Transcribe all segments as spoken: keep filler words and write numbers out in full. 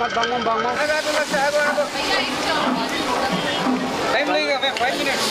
Bang, bang, bang. Time लगेगा, five minutes.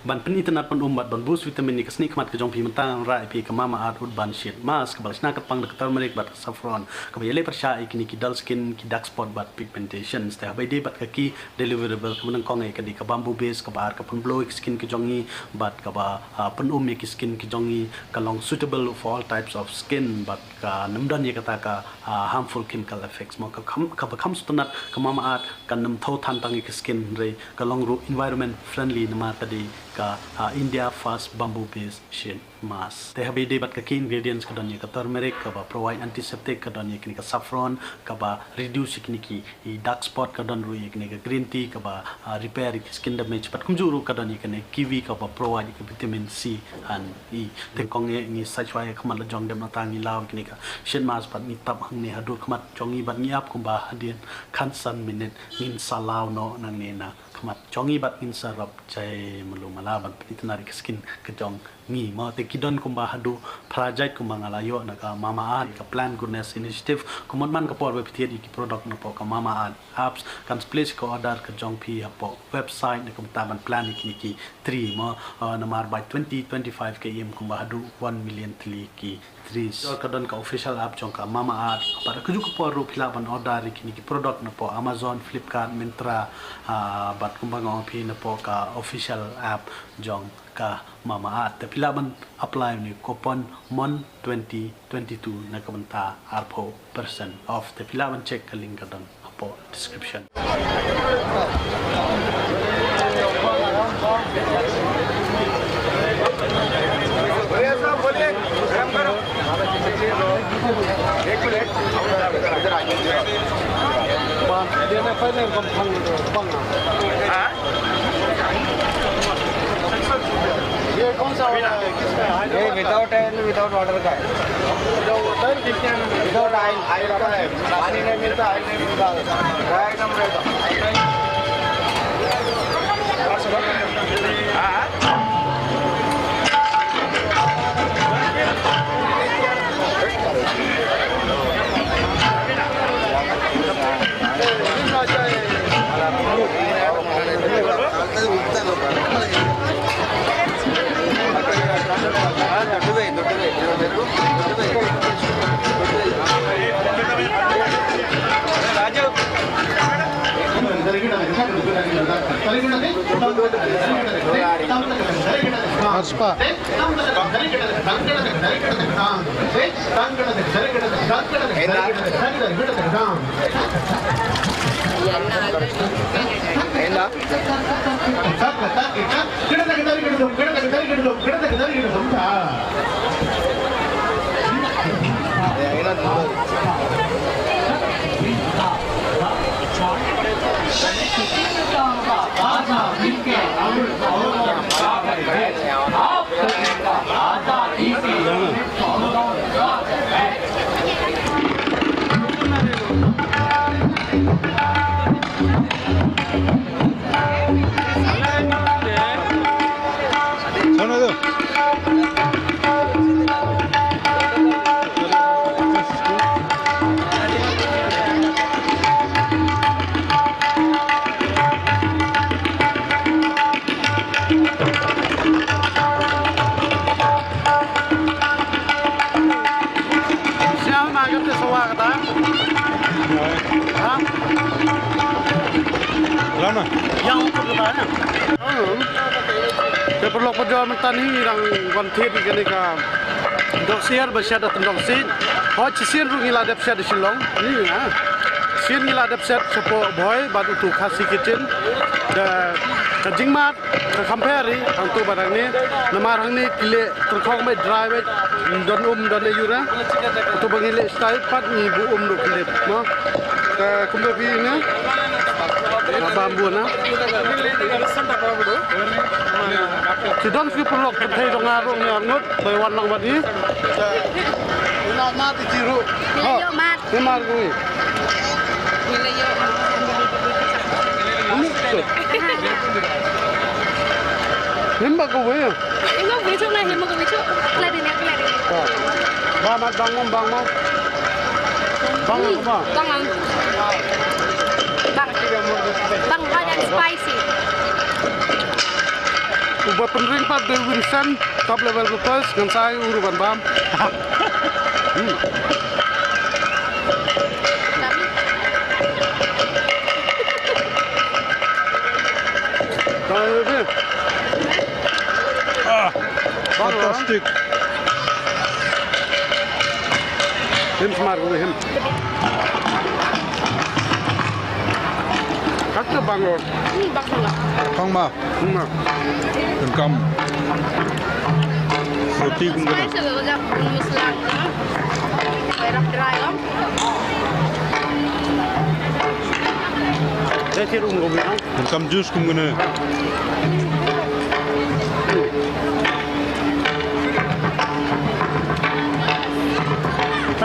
Ban pynitynnad, pynum bad ban boost vitamin ïa ka snieh khmat ka jong phi, mynta ngan wanrah ïa phi ka Mamaearth Urban Sheet Mask, kaba la shna kyrpang da ka turmeric bad ka saffron, kaba ïaleh pyrshah ïa kine ki dull skin, ki dark spot bad pigmentations. Te haba ïadei bad ka key deliverable kaba nyngkong, eh, ka dei ka bamboo base, kaba ar ka pynblow ïa ki skin ki jong ngi bad kaba, ah, pynum ïa ki skin ki jong ngi, ka long suitable for all types of skin bad kam don ïa kata ka, ah, harmful chemical effects mo. Ka kham, kaba kham sngewtynnad, ka Mamaearth kam thew than tang ïa ki skin, hynrei ka long ruh environment friendly namar ka dei ka, ah, India first bamboo base sheet mask. Te haba ïadei bad ka key ingredients, ka don ïa ka turmeric kaba provide antiseptic, ka don ïa kane ka saffron kaba reduce ïa kine ki dark spot, ka don ruh ïa kane ka green tea kaba, ah, repair ïa ki skin damage, bad kumjuh ruh ka don ïa kane kiwi kaba provide ïa ka vitamin C and E. Te kong eh ngi sa shuwa ïa ka khmat la jong, dep nangta ngi law ïa kane ka sheet mask bad ngi tap hangne haduh khmat jong ngi bad ngi ap kumba hadien khatsan minit ngin sa law noh nangne na khmat jong ngi bad ngin sa rap jai malu mala ban pynitynnad ïa ka skin ka jong ngi mo. Te ki don kumba haduh phra jait kumba nga la ïoh na ka Mamaearth, ka Plant Goodness Initiative. Kumno man ka por ba phi thied ïa ki product napoh ka Mamaearth apps, kan splish ka order ka jong phi hapoh website, na ka bynta ban plant ïa kine ki tree mo. Ah, namar by twenty twenty-five ka im kumba haduh one million tylli ki trees. Ka don ka official app jong ka Mamaearth. Bad ha kajuh ka por ruh phi lah ban order ïa kine ki product napoh Amazon, Flipkart, Myntra, ah, bad kumba nga ong phi napoh ka official app jong ka Mamaearth. Te phi lah ban apply ïa une u coupon Mon twenty twenty-two na ka bynta arphew percent off. Te phi lah ban check, ka link ka don hapoh description. ये कौन सा वाला है? किसका है? ये without oil, without water का है। Without oil, oil का है। पानी नहीं मिलता, oil नहीं मिलता। Dry एकदम रहेगा। Haspa. Siang ma kata sawa kata. Ha? Lama. Yang ukur kata ya. Te paralok parajor, mynta ngi dang wan thied ïa kane ka dohsiar ba shet da Tyndong Sing. Hooid, shisien ruh ngi la dep shet da Shillong. Ngi, ha. Shisien ngi la dep shet shapoh Bhoi bad utu Khasi Kitchen. Da ka jingmad ka compare hangto bad hangne, namar hangne ki leh tyrkhong beit, dry beit, don um don aïu ruh. Utu ba ngi leh style pat ngi buh um ruh kyndit mo. Ka kumba phi ïohi na, na bamboo na. Ki don ki paralok kynthei jong nga ruh ngi arngut ba wan lang bad ngi. Mat ki ruh. Ïa, ïa, mat. Ngi mar ko ngi. Ngi la ïoh. Ngi tu. Him ba ko wei. Him ba wei chok na, him ba ko wei chok. Kla dini, kla dini. Ba mat bang mom, bang mom. Bang mom, bang. Bang mom. Bang. Bang hot and spicy. Uba pynring pat dei Vincent, top level peppers, ngan sa ai u ruh ban bam. Hmm. Bang, bang. Ah, fantastic. Him smart, him. Kat ka bang lo. Hmm, bang lo. Bang ma. Hmm, ma. Tengkam. Roti kum kena. Spice lo, jak masala, ha? Dry, dry lo. Dai thir um ko bi, ha? Tengkam juice kum kena.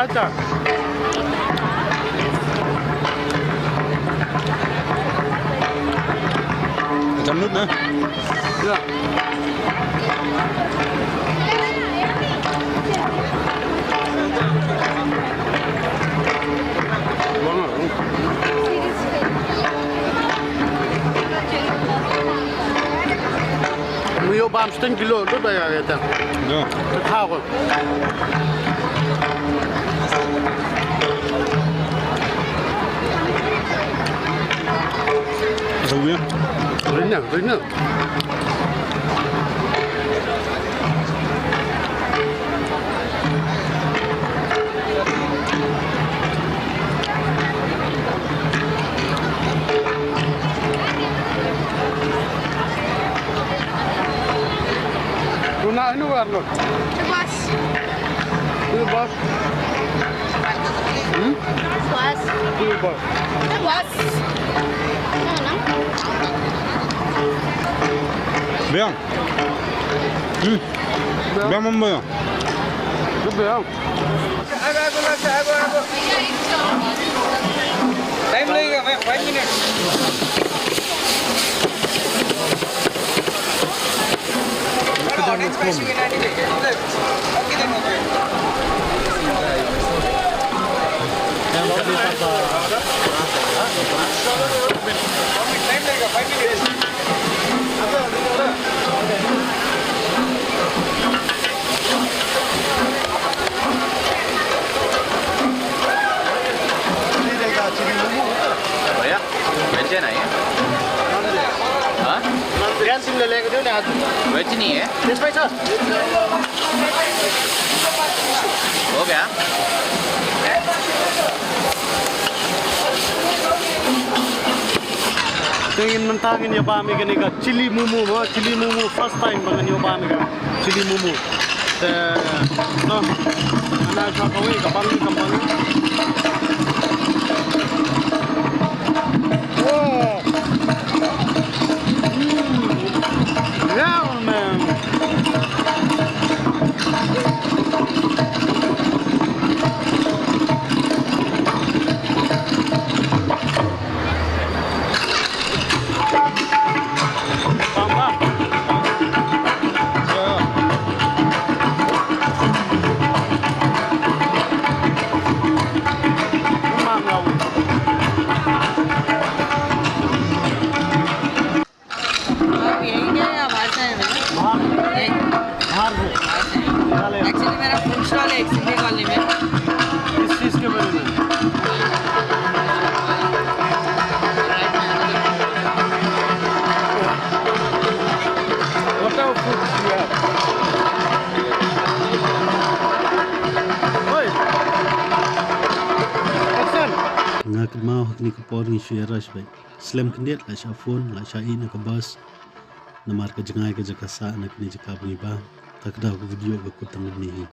Acha. Acha, lut na. Ya. Mu ïoh bam sting kilo, lut ba ïa kata. Ya. Ka thaw ko. Ring na, ring na. Tuna inu warno? Bas. Inu bas. Hmm? Bas. Inu bas. Bas. Biang. Hmm. Biang. Biang, Mama, biang. Biang. Time लगेगा, मैं five minutes। Audience में शुरू नहीं है। Time लगेगा, five minutes। भैया, वेज है ना ये? हाँ? वेज नहीं है। हो गया। Te ngin mynta ngin ïa bam ïa kane ka chili momo, mo, chili momo, first time ba ngin ïa bam ïa ka chili momo. Te, no, ana ka kawei ka bang ni ka bang. Oh. Mm. Yeah, man. आप यहीं के या बाहर से आए हैं? बाहर। यहीं? बाहर से। बाहर से। चले। Actually, मेरा food stall है एक सिंधी कॉलोनी में। किस चीज़ के बारे में? What type of food do you have? Oi! Action! Nga kynmaw ha kane ka por ngi shu ïa rush bha. Slem khyndiat la shah phone, la shah ïeh na ka bus. Namar ka jngai ka jaka sah na kane jaka ba ngi bam. Ta ka daw ka video ka kut tang kumne hi.